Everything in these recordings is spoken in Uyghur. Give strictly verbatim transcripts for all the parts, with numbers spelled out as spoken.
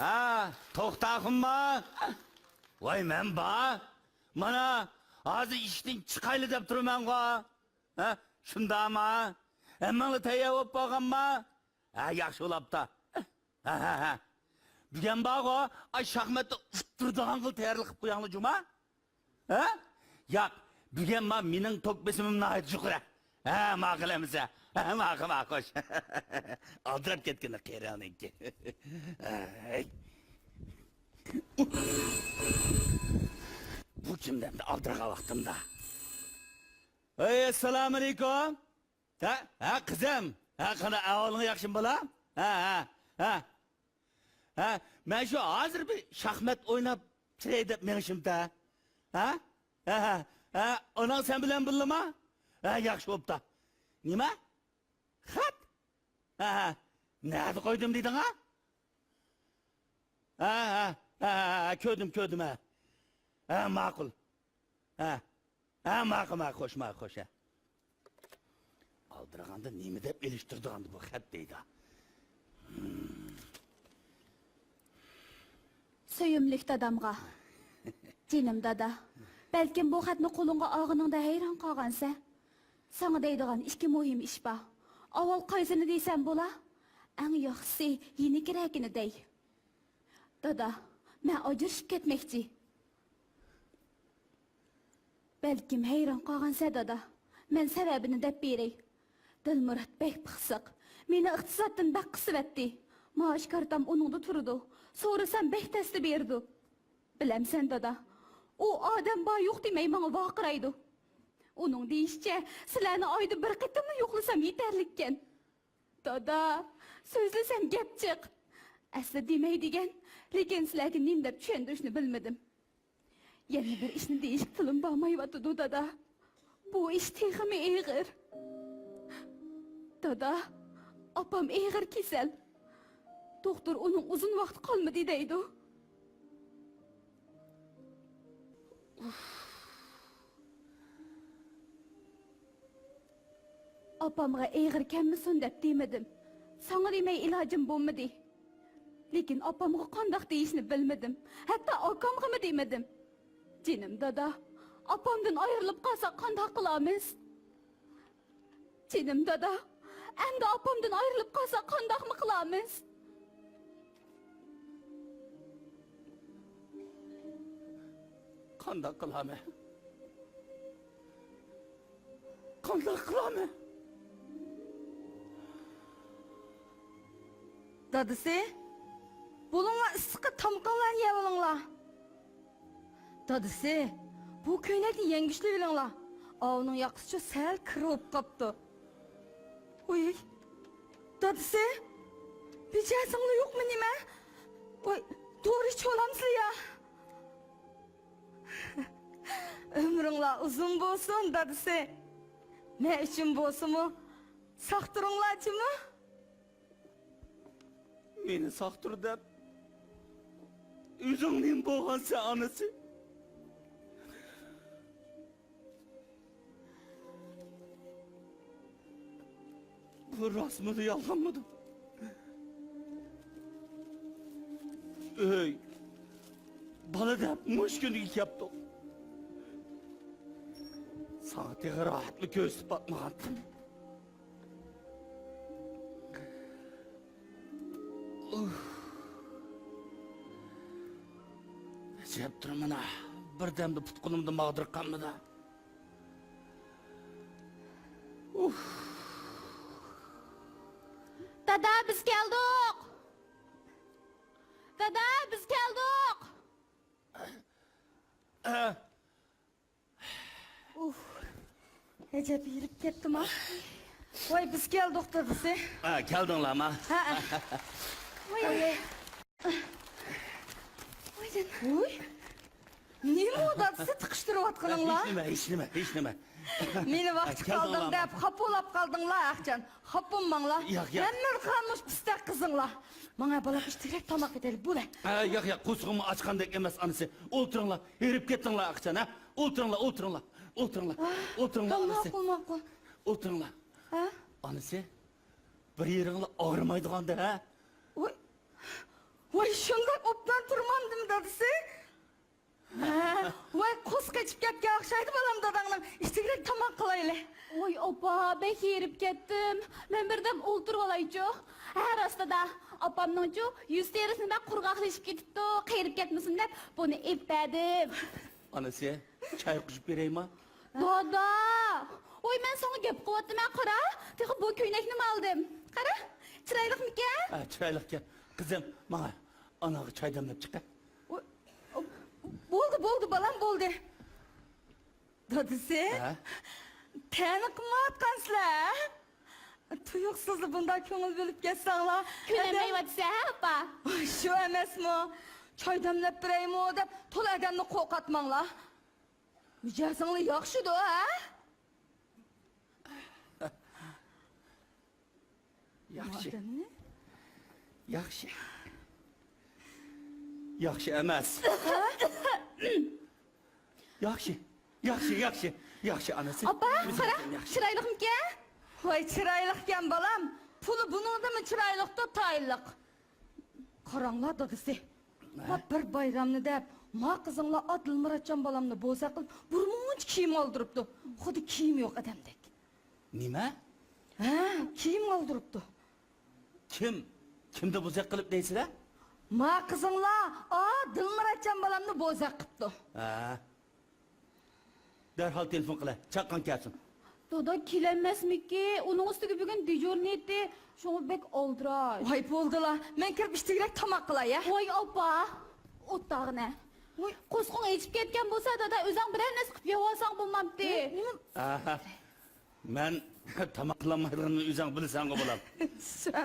ھە، توختاخۇنما؟ ۋاي، مەن بار. مانا، ھازىر ئىشتىن چىقايلى دەپ تۇرمەنغۇ. ھە، شۇنداقما؟ ھەممىڭلار تەييار بولۇپ بولغانما؟ ھە، ياخشى بولاپتۇ. ھە، ھە، ھە. بۈگۈن بارغۇ، ئاي، شاھماتتا ئۇتتۇرىدىغان قىل تەييارلىق قىلىپ قوياڭلار جۇما. ھە؟ ياق، بۈگۈن ما مېنىڭ توك بېسىمىم ناھايىتى يۇقىرى. ھە، ماقۇل ئەمىسە. ھە، ماقۇل، ماقۇل، خوش. ئالدىراپ كەتكىنى قېرىڭنىڭكى. ھەي. بۇ كىم ئەمدى ئالدىرىغان ۋاقتىمدا؟ ھەي، ئەسسالامۇئەلەيكۇم. ھە، ھە، قىزىم. ھە، قانداق ئەھۋالىڭ، ياخشىمۇ بالا؟ ھە، ھە، ھە. ھە، مەن شۇ ھازىر بىر شاھمات ئويناپ كىرەي دەپ مېڭىشىمدا. ھە؟ ھە، ھە، ھە، ئاناڭ سەن بىلەن بىللىما؟ ھە، ياخشى بوپتا. نېمە؟ خەت؟ ھە، ھە. نەدە قويدۇم دېدىڭ، ھە؟ ھە، ھە، ھە، ھە، ھە، كۆردۈم، كۆردۈم، ھە. ھە، ماقۇل. ھە. ھە، ماقۇل، ماقۇل، خوش، ماقۇل، خوش، ھە. ئالدىرىغاندا نېمە دەپ ئېلىشتۇردى ئەمدى بۇ خەت دەيدۇ. سۆيۈملۈك دادامغا. جېنىم دادا، بەلكىم بۇ خەتنى قولۇڭغا ئالغىنىڭدا ھەيران قالغانسەن. ساڭا دەيدىغان ئىككى مۇھىم ئىش بار. ئاۋۋال قايسىنى دېسەم بولا؟ ئەڭ ياخشىسى يېنىكرەكىنى دەي. دادا، مەن ئاجرىشىپ كەتمەكچى. بەلكىم ھەيران قالغانسەن دادا. مەن سەۋەبىنى دەپ بېرەي. دىلمۇرات بەك پىخسىق. مېنى ئىقتىسادتىن بەك قىسىۋەتتى. مائاش كارتام ئۇنىڭدا تۇرىدۇ. سورىسام بەك تەستە بېرىدۇ. بىلەمسەن دادا، ئۇ ئادەم بار يوق دېمەي ماڭا ۋارقىرايدۇ. ئۇنىڭ دېيىشىچە، سىلەرنى ئايدا بىر قېتىملا يوقلىسام يېتەرلىككەن. دادا، سۆزلىسەم گەپ جىق. ئەسلى دېمەي دېگەن، لېكىن سىلەرگە نېمە دەپ چۈشەندۈرۈشنى بىلمىدىم. يەنە بىر ئىشنى دېيىشكە تىلىم بارمايۋاتىدۇ، دادا. بۇ ئىش تېخىمۇ ئېغىر. دادا، ئاپام ئېغىر كېسەل. دوختۇر ئۇنىڭ ئۇزۇن ۋاقتى قالمىدى دەيدۇ. ئاپامغا ئېغىر كەلمىسۇن دەپ دېمىدىم. ساڭا دېمەي ئىلاجىم بولمىدى. لېكىن ئاپامغا قانداق دېيىشنى بىلمىدىم. ھەتتا ئاكامغىمۇ دېمىدىم. جېنىم دادا، ئاپامدىن ئايرىلىپ قالساق قانداق قىلارمىز؟ جېنىم دادا، ئەمدى ئاپامدىن ئايرىلىپ قالساق قانداقمۇ قىلارمىز؟ قانداق قىلارمەن؟ قانداق قىلارمەن؟ دادىسى، بولۇڭلار، ئىسسىققا تامىقىڭلارنى يەۋېلىڭلار. دادىسى، بۇ كۆينەكنى يەڭگۈشلىۋېلىڭلار. ئاۋۇنىڭ ياقىسىچۇ سەل كىر بولۇپ قاپتۇ. ۋۇي، دادىسى، بېجەرسىڭلار يوقمۇ نېمە؟ ۋاي، دورا ئىچىۋالامسىلەر يا؟ ئۆمرۈڭلار ئۇزۇن بولسۇن، دادىسى. مەن ئۈچۈن بولسىمۇ، ساق تۇرۇڭلار جۇمۇ. مېنى ساق تۇر دەپ، ئۆزۈڭ نېمە بولغانسەن، ئانىسى؟ بۇ راستمىدۇ، يالغانمىدۇ؟ ئۆي، بالا دەپ مۇشۇ كۈنگە كەپتۇق. ساڭا تېخى راھەتمۇ كۆرسىتىپ باقمىغانتىم. ئۇھ. ئەجەبتۇر مانا، بىردەمدە پۇت-قولۇمدا ماغدۇر قالمىدى. ئۇھ. دادا، بىز كەلدۇق! دادا، بىز كەلدۇق! ئە، ئۇھ، ئەجەب ھېرىپ كەتتىم-ھە. ۋاي، بىز كەلدۇق دادىسى. ھە، كەلدىڭلارما؟ ھە. ۋاي. ۋاي. نېمە ئۇ دادىسى تىقىشتۇرۇۋاتقىنىڭلار؟ ھېچنېمە، ھېچنېمە، ھېچنېمە. مېنى ۋاقىت كەلدىڭلارما؟ قالدىڭ دەپ خاپا بولاپ قالدىڭلار، ئاقجان. خاپا بولماڭلار. ياق، ياق. ھەممىنى قىلغان مۇشۇ پىستەك قىزىڭلار. ماڭا بالا ئىچتىكرەك تاماق ئېتەيلى، بولە. ھە، ياق، ياق، قورسىقىممۇ ئاچقاندەك ئەمەس، ئانىسى. ئولتۇرۇڭلار، ھېرىپ كەتتىڭلار، ئاقجان، ھە؟ ئولتۇرۇڭلار، ئولتۇرۇڭلار، ئولتۇرۇڭلار. ئولتۇرۇڭلار، ھە، ئانىسى. ماقۇل، ماقۇل. ئولتۇرۇڭلار. ئولتۇرۇڭلار. ھە؟ ئانىسى، بىر يېرىڭلار ئاغرىمايدىغاندا، ھە؟ ۋاي. ۋاي، شۇنداق ئوبدان تۇرمامدىمۇ دادىسى؟ ھە، ۋاي، قورسىقى ئېچىپ كەتكەن ئوخشايدۇ بالام داداڭنىڭ. ئىچىگىرەك تاماق قىلايلى. ۋاي ئاپا، بەك ھېرىپ كەتتىم. مەن بىردەم ئولتۇرۇۋالايچۇ. ھە، راست دادا، ئاپامنىڭچۇ يۈز تېرىسى بەك قۇرغاقلىشىپ كېتىپتۇ، قېرىپ كەتمىسۇن دەپ بۇنى ئېلىپ بەردىم. ئانىسى، چاي قۇيۇپ بېرەيما؟ دادا! ۋاي، مەن ساڭا گەپ قىلىۋاتىمەن، قارا. تېخى بۇ كۆينەكنىمۇ ئالدىم. قارا، چىرايلىقمىكەن؟ ھە، چىرايلىقكەن. قىزىم، ماڭا ئاناڭغا چاي دەملەپ چىقە. ۋاي، بولدى، بولدى، بالام، بولدى. دادىسى، ھە؟ تەنە قىلمايۋاتقانسىلەر، ھە؟ تۇيۇقسىزلا بۇنداق كۆڭۈل بۆلۈپ كەتسەڭلار. كۆنەلمەيۋاتىسەن، ھە، ئاپا؟ شۇ ئەمەسمۇ؟ چاي دەملەپ بېرەيمۇ دەپ تولا ئادەمنى قورقۇتماڭلار. مىجەزىڭلار ياخشىدۇ، ھە؟ ياخشى. بۇ ئادەمنى؟ ياخشى. ياخشى ئەمەس. ياخشى. ياخشى، ياخشى، ياخشى ئانىسى. ئاپا، قارا، چىرايلىقمىكەن؟ ۋاي، چىرايلىقكەن بالام. پۇلى بۇنىڭدىنمۇ چىرايلىقتۇ، تايىنلىق. قاراڭلار دادىسى. ھە؟ ما بىر بايرامنى دەپ، ما قىزىڭلار ئا دىلمۇراتجان بالامنى بوزەك قىلىپ، بىر مۇنچە كىيىم ئالدۇرۇپتۇ. خۇددى كىيىم يوق ئادەمدەك. نېمە؟ ھە، كىيىم ئالدۇرۇپتۇ. كىم؟ كىمدە بوزەك قىلىپ دەيسىلە؟ ما قىزىڭلار ئا دىلمۇراتجان بالامنى بوزەك قىپتۇ. ھە. دەرھال تېلېفون قىلە، چاققان كەلسۇن. دادا كېلەلمەسمىكى؟ ئۇنىڭ ئۈستىگە بۈگۈن دېجۇرنىيتى، شۇڭا بەك ئالدىراش. ۋاي، بولدىلا، مەن كىرىپ ئىچتىكرەك تاماق قىلاي، ھە؟ ۋاي ئاپا، ئوتتاغىنە. ۋاي، قورسىقىڭ ئېچىپ كەتكەن بولسا، دادا ئۆزۈڭ بىرەر نەرسە قىلىپ يەۋالساڭ بولمامتى؟ نېمە؟ ئاھا. مەن تاماق قىلالمايدىغىنىمنى ئۆزۈڭ بىلىسەنغۇ، بالام.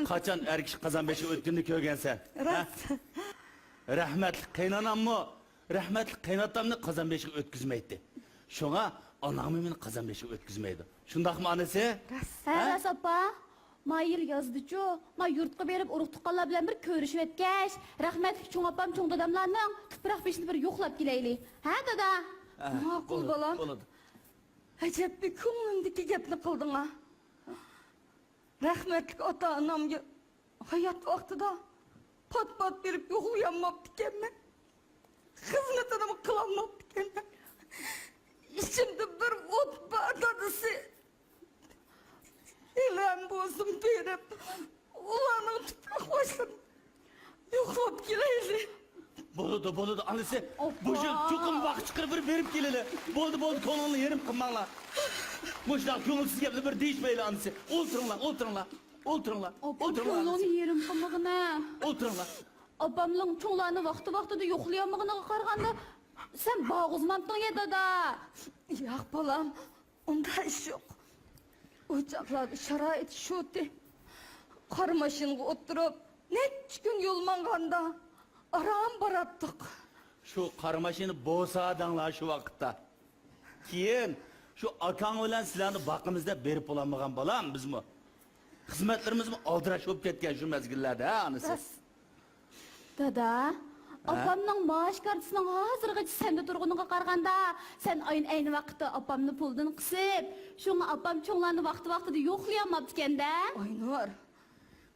قاچان ئەر كىشى قازان بېشىغا ئۆتكىنىنى كۆرگەنسەن؟ ھە؟ راست. رەھمەتلىك قېيناناممۇ، رەھمەتلىك قېيناتامنى قازان بېشىغا ئۆتكۈزمەيتتى. شۇڭا ئاناڭمۇ مېنى قازان بېشىغا ئۆتكۈزمەيدۇ. شۇنداقمۇ، ئانىسى؟ راست. ھە، ھە؟ راست، ئاپا. ما يىل يازدىچۇ، ما يۇرتقا بېرىپ، ئۇرۇق-تۇغقانلار بىلەن بىر كۆرۈشۈۋەتكەچ، رەھمەتلىك چوڭ ئاپام، چوڭ داداملارنىڭ تۇپراق بېشىنى بىر يوقلاپ كېلەيلى. ھە، دادا؟ ھە، ماقۇل، بولىدۇ، بالام. بولىدۇ. ئەجەب بىر كۆڭلۈمدىكى گەپنى قىلدىڭ ھە. رەھمەتلىك ئاتا-ئانامغا ھايات ۋاقتىدا پات-پات بېرىپ يوقلىيالماپتىكەنمەن. خىزمىتىنىمۇ قىلالماپتىكەنمەن. ئىچىمدە بىر ئوت بار، دادىسى. ھېلىھەم بولسۇن بېرىپ، ئۇلارنىڭ تۇپراق باشلىرىنى يوقلاپ كېلەيلى. بولىدۇ، بولىدۇ، ئانىسى. ئاپا. بۇ يىل چوقۇم ۋاقىت چىقىرىپ بىر بېرىپ كېلىلى. بولدى، بولدى، كۆڭلۈڭلارنى يېرىم قىلماڭلار. مۇشۇنداق كۆڭۈلسىز گەپنى بىر دېيىشمەيلى، ئانىسى. ئولتۇرۇڭلار، ئولتۇرۇڭلار، ئولتۇرۇڭلار. ئاپا، ئولتۇرۇڭلار، كۆڭلۈڭنى ئانىسى. يېرىم قىلمىغىنە. ئولتۇرۇڭلار. ئاپامنىڭ چوڭلارنى ۋاقتى-ۋاقتىدا يوقلىيالمىغىنىغا قارىغاندا، سەن بارغۇزمامتىڭ يا، دادا؟ ياق، بالام. ئۇنداق ئىش يوق. ئۇ چاغلاردا شارائىت شۇتى. قارا ماشىنىغا ئولتۇرۇپ، نەچچە كۈن يول ماڭغاندا ئاران باراتتۇق. شۇ قارا ماشىنا بوساداڭلار شۇ ۋاقىتتا. كېيىن شۇ ئاكاڭ بىلەن سىلەرنى باقىمىز دەپ بېرىپ بولالمىغان بالام بىزمۇ. خىزمەتلىرىمىزمۇ ئالدىراش بولۇپ كەتكەن شۇ مەزگىللەردە، ھە، ئانىسى؟ راست. دادا، ھە؟ ئاپامنىڭ مائاش كارتىسىنىڭ ھازىرغىچە سەندە تۇرغىنىغا قارىغاندا، سەن ئاينى ئەينى ۋاقىتتا ئاپامنى پۇلدىن قىسىپ، شۇڭا ئاپام چوڭلارنى ۋاقتى-ۋاقتىدا يوقلىيالماپتىكەن-دە. ئاينۇر.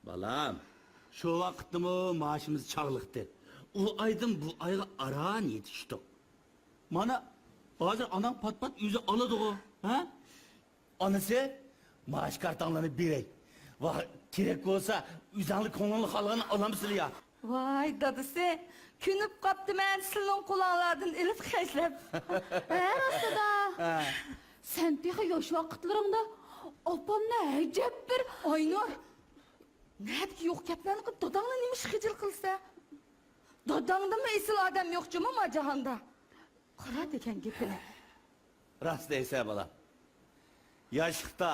بالام، شۇ ۋاقىتتىمۇ مائاشىمىز چاغلىقتى. ئۇ ئايدىن بۇ ئايغا ئاران يېتىشتۇق. مانا، ھازىر ئاناڭ پات-پات ئۆزى ئالىدىغۇ، ھە؟ ئانىسى، مائاش كارتاڭلارنى بېرەي. ۋاھ، كېرەك بولسا، ئۆزەڭلار كۆڭلۈڭلار خالىغىنىنى ئالامسىلەر يا؟ ۋاي، دادىسى، كۆنۈپ قاپتىمەن سىلىنىڭ قولۇڭلاردىن ئېلىپ خەجلەپ. ھە، راستىدا. ھە. سەن تېخى ياش ۋاقىتلىرىڭدا ئاپامنى ئەجەب بىر ئاينۇر، نەدىكى يوق گەپلەرنى قىلىپ، داداڭنى نېمە ئىش خىجىل قىلىسەن؟ داداڭدىنمۇ ئېسىل ئادەم يوق جۇمۇ ما جاھاندا. قارا دېگەن گېپىنى. راست دەيسەن، بالام. ياشلىقتا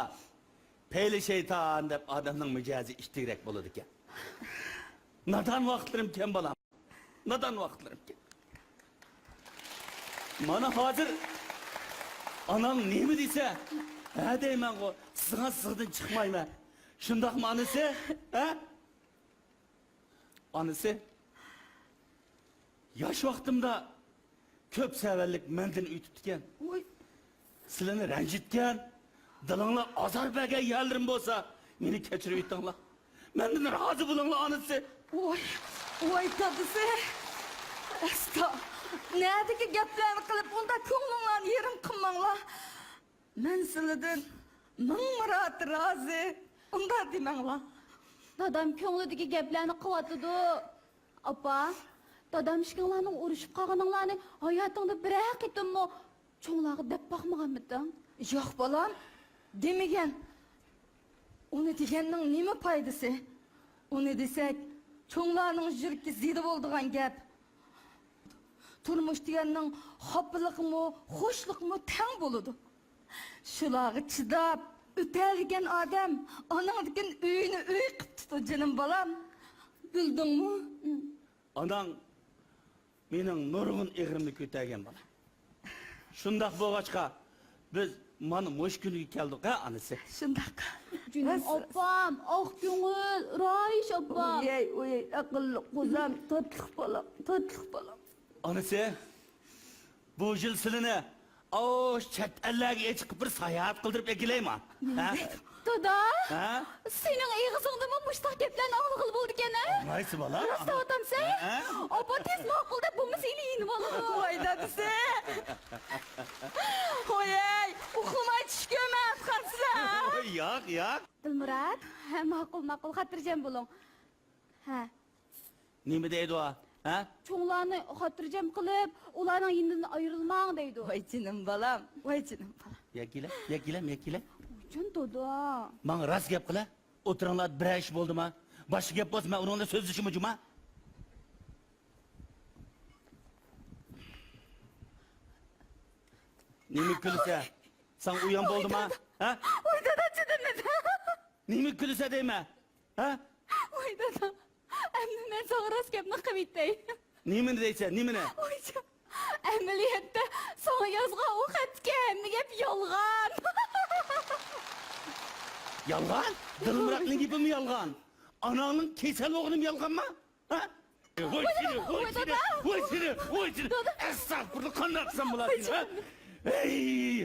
پەيلى شەيتان دەپ ئادەمنىڭ مىجەزى ئىتتىكرەك بولىدىكەن. نادان ۋاقىتلىرىمكەن، بالام. نادان ۋاقىتلىرىمكەن. مانا ھازىر ئاناڭ نېمە دېسە، ھە دەيمەنغۇ، سىزغان سىزىقتىن چىقمايمەن. شۇنداقمۇ، ئانىسى؟ ھە؟ ئانىسى، ياش ۋاقتىمدا كۆپ سەۋەنلىك مەندىن ئۆتۈپتىكەن. ۋوي. سىلىنى رەنجىتكەن، دىلىڭلار ئازار بەرگەن يەرلىرىم بولسا، مېنى كەچۈرۈۋېتىڭلار. مەندىن رازى بولۇڭلار، ئانىسى. ۋوي. ۋاي دادىسى، ئەستا، نەدىكى گەپلەرنى قىلىپ ئۇنداق كۆڭلۈڭلارنى يېرىم قىلماڭلار. مەن سىلىدىن مىڭ مىرات رازى. ئۇنداق دېمەڭلار. دادام كۆڭلىدىكى گەپلەرنى قىلىۋاتىدۇ. ئاپا، دادام ئىككىڭلارنىڭ ئۇرۇشۇپ قالغىنىڭلارنى ھاياتىڭدا بىرەر قېتىممۇ چوڭلارغا دەپ باقمىغانمىدىڭ؟ ياق، بالام، دېمىگەن. ئۇنى دېگەننىڭ نېمە پايدىسى؟ ئۇنى دېسەك، چوڭلارنىڭ يۈرىكى زېدە بولىدىغان گەپ. تۇرمۇش دېگەننىڭ خاپىلىقىمۇ، خۇشلۇقىمۇ تەڭ بولىدۇ. شۇلارغا چىداپ ئۆتەلىگەن ئادەم ئاناڭدىكىن ئۆينى ئۆي قىپتۇ، جېنىم بالام. بىلدىڭمۇ؟ ئاناڭ مېنىڭ نۇرغۇن ئېغىرىمنى كۆتەرگەن بالا. شۇنداق بولغاچقا، بىز مانا مۇشۇ كۈنگە كەلدۇق ھە، ئانىسى. شۇنداق. جېنىم ئاپام، ئاق كۆڭۈل، رايىش ئاپام. ئۇيەي، ئۇيەي، ئەقىللىق قوزام، تاتلىق بالام، تاتلىق بالام. ئانىسى، بۇ يىل سىلىنى ئاۋۇ چەت ئەللەرگە ئېچىقىپ بىر ساياھەت قىلدۇرۇپ ئەكېلەيما؟ ھە؟ دادا، ھە؟ سېنىڭ ئېغىزىڭدىنمۇ مۇشتاق گەپلەرنى ئاڭلىغىلى بولىدىكەن ھە؟ ئاڭلايسىز بالام. راست دەۋاتامسەن؟ ھە؟ ئاپا تېز ماقۇل دەپ بولمىسا ھېلى يېنىۋالىدۇ. ۋاي دادىسى. ۋاي ئەي، ئۇخلىماي چۈش كۆرمەي ياتقانسىلەر. ياق، ياق. دىلمۇرات، ھە، ماقۇل، ماقۇل، خاتىرجەم بولۇڭ. ھە. نېمە دەيدۇ ئا؟ ھە؟ چوڭلارنى خاتىرجەم قىلىپ، ئۇلارنىڭ يېنىدىن ئايرىلماڭ دەيدۇ. ۋاي جېنىم بالام، ۋاي جېنىم بالام. يەكىلەم، يەكىلەم، يەكىلەم. جان دادا. ماڭا راست گەپ قىلە. ئوتتۇراڭلاردا بىرەر ئىش بولدىما؟ باشقا گەپ بولسا مەن ئۇنىڭ بىلەن سۆزلىشىمۇ جۇما؟ نېمە كۈلىسە؟ ساڭا ئويۇن بولدىما؟ ھە؟ ۋاي دادا، چىدىمىدىم. نېمە كۈلىسە دەيمەن؟ ھە؟ ۋاي دادا، ئەمدى مەن ساڭا راست گەپنى قىلىۋېتەي. نېمىنى دەيسەن، نېمىنى؟ ۋايجان، ئەمەلىيەتتە ساڭا يازغان ئۇ خەتتىكى ھەممە گەپ يالغان. يالغان؟ دىلمۇراتنىڭ گېپىمۇ يالغان. ئاناڭنىڭ كېسەل بولغىنىمۇ يالغانما؟ ھە؟ ۋاي سېنى، ۋاي سېنى، ۋاي سېنى، ۋاي سېنى. ئەستەغپۇرۇللا، قانداق قىلسام بولاتتى، ھە؟ ھەي،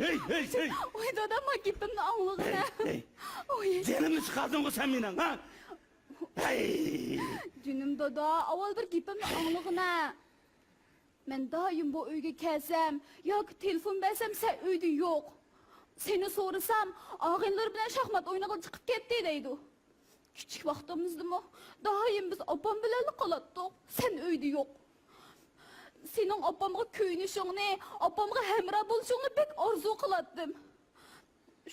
ھەي، ھەي، ھەي. ۋاي دادا، ما گېپىمنى ئاڭلىغىنە. ھەي، ھەي. جېنىمنى چىقاردىڭغۇ سەن مېنىڭ، ھە؟ ھەي. جېنىم دادا، ئاۋۋال بىر گېپىمنى ئاڭلىغىنە. مەن دائىم بۇ ئۆيگە كەلسەم ياكى تېلېفون بەرسەم، سەن ئۆيدە يوق. سېنى سورىسام، ئاغىنىلىرى بىلەن شاھمات ئوينىغىلى چىقىپ كەتتى دەيدۇ. كىچىك ۋاقتىمىزدىمۇ دائىم بىز ئاپام بىلەنلا قالاتتۇق، سەن ئۆيدە يوق. سېنىڭ ئاپامغا كۆيۈنۈشۈڭنى، ئاپامغا ھەمراھ بولۇشۇڭنى بەك ئارزۇ قىلاتتىم.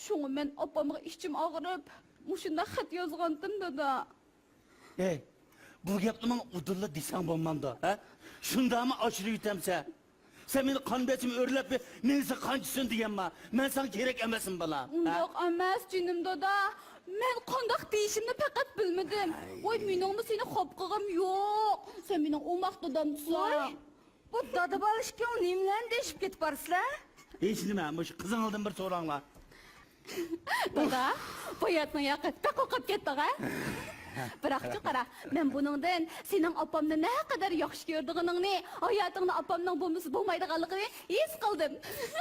شۇڭا مەن ئاپامغا ئىچىم ئاغرىپ، مۇشۇنداق خەت يازغانتىم، دادا. ھەي، بۇ گەپنى ماڭا ئۇدۇللا دېسەڭ بولمامدۇ، ھە؟ شۇنداقمۇ ئاشۇرۇۋېتەمسەن؟ سەن مېنى قان بېسىمى ئۆرلەپ، مېنىسى قانچە سۈن دېگەنما؟ مەن ساڭا كېرەك ئەمەسمۇ، بالام، ھە؟ ئۇنداق ئەمەس، جېنىم دادا. مەن قانداق دېيىشىمنى پەقەت بىلمىدىم. ۋاي، مېنىڭمۇ سېنى خاپا قىلغۇم يوق. سەن مېنىڭ ئوماق دادامسەن. بۇ دادا بالا ئىككىڭ نېمىلەرنى دېيىشىپ كېتىپ بارىسىلەر؟ ھېچ نېمە، مۇشۇ قىزىڭىزدىن بىر سوراڭلار. دادا، بۇ ھاياتنىڭ ياقى بەك قوقۇپ كەتتىغۇ ھە؟ بىراقچۇ قارا، مەن بۇنىڭدىن سېنىڭ ئاپامنى نەقەدەر ياخشى كۆرىدىغىنىڭنى، ھاياتىڭدا ئاپامنىڭ بولمىسا بولمايدىغانلىقىنى ھېس قىلدىم.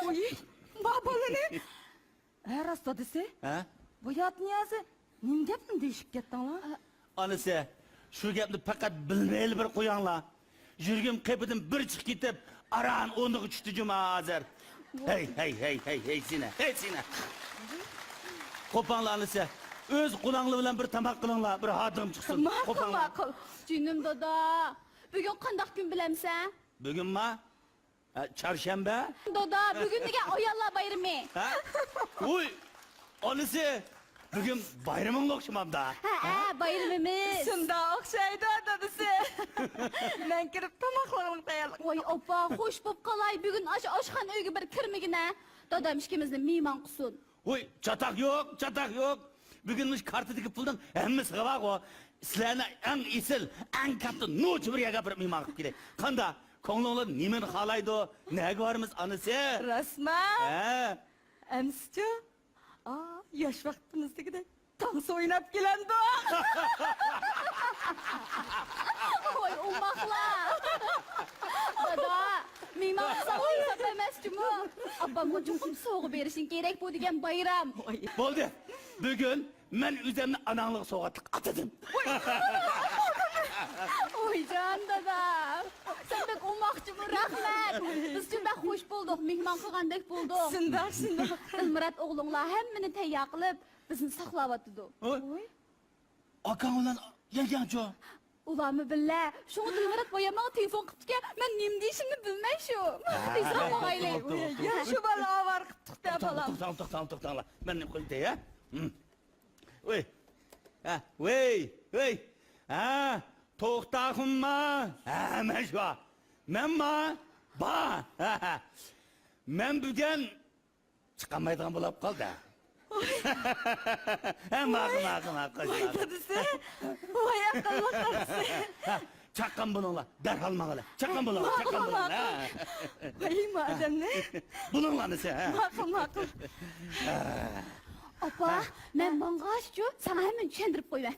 ئۇي، ما بالىنى ھە، راست دادىسى. ھە؟ بۇ ياتنىيازى نېمە گەپنى دېيىشىپ كەتتىڭلار؟ ئانىسى، شۇ گەپنى پەقەت بىلمەيلا بىر قوياڭلار. يۈرىكىم قېپىدىن بىر چىقىپ كېتىپ، ئاران ئورنىغا چۈشتى جۇما ھازىر. ھەي، ھەي، ھەي، ھەي، ھەي، سېنى، ھەي، سېنى. قوپاڭلار ئانىسى، ئۆز قولۇڭلار بىلەن بىر تاماق قىلىڭلار، بىر ھادىغىم چىقسۇن. ماقۇل، قوپاڭلار. ماقۇل. جېنىم دادا، بۈگۈن قانداق كۈن بىلەمسەن؟ بۈگۈنما؟ ھە، چارشەنبە؟ دادا، بۈگۈن دېگەن ئاياللار بايرىمى. ھە؟ ۋۇي، ئانىسى، بۈگۈن بايرىمىڭ ئوخشىمامدا؟ ھە، ھە، بايرىمىمىز. شۇنداق ئوخشايدۇ، دادىسى. مەن كىرىپ تاماقلىرىڭنى تەييارلىق. ۋاي، ئاپا، خوش بوپ قالاي، بۈگۈن ئاشۇ ئاشخانا ئۆيگە بىر كىرمىگىنە. دادام ئىككىمىزنى مېھمان قىلسۇن. ۋوي، چاتاق يوق، چاتاق يوق. بۈگۈن مۇشۇ كارتىدىكى پۇلنىڭ ھەممىسى بارغۇ. سىلەرنى ئەڭ ئېسىل، ئەڭ كاتتا نوچى بىر يەرگە ئاپىرىپ مېھمان قىلىپ كېلەي. قاندا؟ كۆڭلۈڭلار نېمىنى خالايدۇ؟ نەگە بارىمىز، ئانىسى؟ راستما؟ ھە. ئەمسىچۇ؟ ئا، ياش ۋاقتىمىزدىكىدەك تانسا ئويناپ كېلەمدۇ؟ ۋاي، ئوماقلار! دادا، مېھمان قىلساڭ ئىنساپ ئەمەس جۇمۇ. ئاپامغا چوقۇم سوۋغا بېرىشىڭ كېرەك، بۇ دېگەن بايرام. بولدى، بۈگۈن مەن ئۆزۈمنى ئاناڭلارغا سوۋغاتلىق ئاتىدىم. ۋايجان دادا، سەن بەك ئوماقچىمۇ، رەھمەت. بىزچۇ بەك خوش بولدۇق، مېھمان قىلغاندەك بولدۇق. شۇنداق، شۇنداق. دىلمۇرات ئوغلۇڭلار ھەممىنى تەييار قىلىپ، بىزنى ساقلاۋاتىدۇ. ھوي. ئاكاڭ بىلەن يەڭگەڭچۇ؟ ئۇلارمۇ بىللە. شۇڭا دىلمۇرات بايام ماڭا تېلېفون قىپتىكەن، مەن نېمە دېيىشىمنى بىلمەي شۇ. تېزراق ماڭايلى. يا، شۇ بالا ئاۋارە قىپتۇق دە، بالام. توختاڭ، توختاڭ، توختاڭلار. مەن نېمە قىلىپ دەي، ھە؟ ۋەي. ھە، ۋەي، ۋەي. ھە، توختاخۇنما؟ ھە، مەن شۇ. مەنما؟ با. مەن بۈگۈن چىقالمايدىغان بولاپ قالدى. ھە، ماقۇل، ماقۇل، ماقۇل. ۋاي دادىسى، ۋاي ئەقىللىق دادىسى. ھە، چاققان بولۇڭلار، دەرھال ماڭىلى. چاققان بولۇڭلار، ماقۇل، چاققان بولۇڭلار. ماقۇل. ھە. ۋاي ئادەمنى. بۇنىڭلارنىسى، ھە. ماقۇل، ماقۇل. ئاپا، مەن ماڭغاچچۇ ساڭا ھەممىنى چۈشەندۈرۈپ قويىمەن.